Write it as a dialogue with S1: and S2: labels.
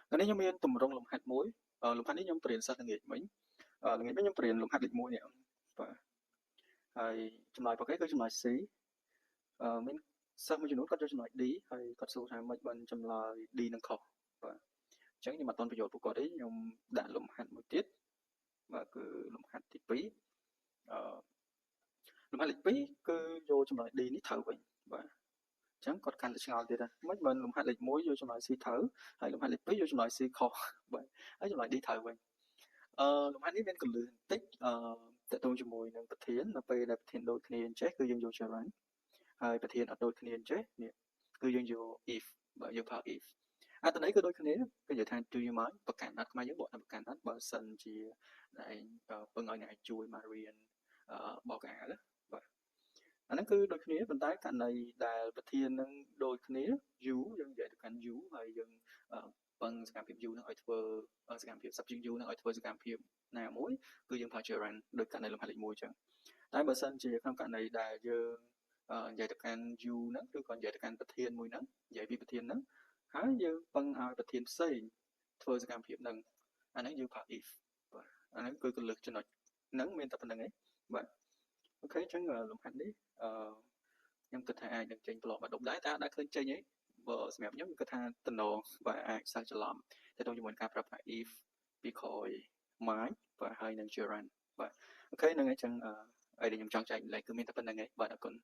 S1: ថ្ងៃនេះខ្ញុំមានទម្រង់លំហាត់មួយលំហាត់នេះខ្ញុំបរៀនសិស្សល្ងាចមិញល្ងាចមិញខ្ញុំបរៀនលំហាត់លេខ1នេះបាទហើយចម្លើយរបស់គេគឺចម្លើយ C មានសិស្សមួយចំនួនគាត់យកចម្លើយ D ហើយគាត់សួរថាម៉េចបានចម្លើយ D នឹងខុសបាទអញ្ចឹងខ្ញុំអត់ទាន់បញ្យល់ពួកគាត់ទេខ្ញុំដាក់លំហាត់មួយទៀតបាទគឺលំហាត់ទី2លំហាត់លេខ2គឺយកចម្លើយ D នេះត្រូវវិញបាទអញ្ចឹងគាត់កាន់តែឆ្ងល់ទៀតដែរមិនបើលំហាត់លេខ1យកចម្លើយ C ត្រូវហើយលំហាត់លេខ2យកចម្លើយ C ខុសបាទហើយចម្លើយ D ត្រូវវិញលំហាត់នេះមានកលឹះបន្តិចតកតងជាមួយនឹងប្រធាននៅពេលដែលប្រធានដូចគ្នាអញ្ចេះគឺយើងយក gerund ហើយប្រធានអត់ដូចគ្នាអញ្ចេះនេះគឺយើងយក if បាទយើងប្រើ if អត្ថន័យគឺដូចគ្នាគឺនិយាយថា do you mind ប្រកាន់អត់ខ្មែរយើងបកថាប្រកាន់អត់បើសិនជាឯងពឹងឲ្យអ្នកឯងជួយមករៀនបកអាវបាទអាហ្នឹងគឺដូចគ្នាប៉ុន្តែករណីដែលប្រធាននឹងដូចគ្នា you យើងនិយាយទៅកាន់ you ហើយយើងពឹងសកម្មភាព you នឹងឲ្យធ្វើសកម្មភាព subject you នឹងឲ្យធ្វើសកម្មភាពណាមួយគឺយើងប្រើ gerund ដូចករណីលំហាត់លេខ1អញ្ចឹងតែបើសិនជាក្នុងករណីដែលយើងនិយាយទៅកាន់ you ហ្នឹងឬក៏និយាយទៅកាន់ប្រធានមួយហ្នឹងនិយាយពីប្រធានហ្នឹងហើយយើងពឹងឲ្យប្រធានផ្សេងធ្វើសកម្មភាពហ្នឹងអាហ្នឹងយើងប្រើ if បាទអាហ្នឹងគឺកលឹះចំណុចហ្នឹងមានតែប៉ុណ្្នឹងឯងបាទ OK អញ្ចឹងលំហាត់នេះខ្ញុំគិតថាអាចនឹងចេញប្លុកបាដុបដែរតែអត់ដែលឃើញចេញទេបើសម្រាប់ខ្ញុំគិតថាតំណងបាទអាចសិស្សច្រឡំទៅជាមួយការប្រើប្រាស់ if ពីក្រោយ mind បាទហើយនឹង gerund បាទ OK ហ្នឹងហើយអញ្ចឹងអីដែលខ្ញុំចង់ចែករំលែកគឺមានតែប៉ុណ្្នឹងឯងបាទអរគុណ។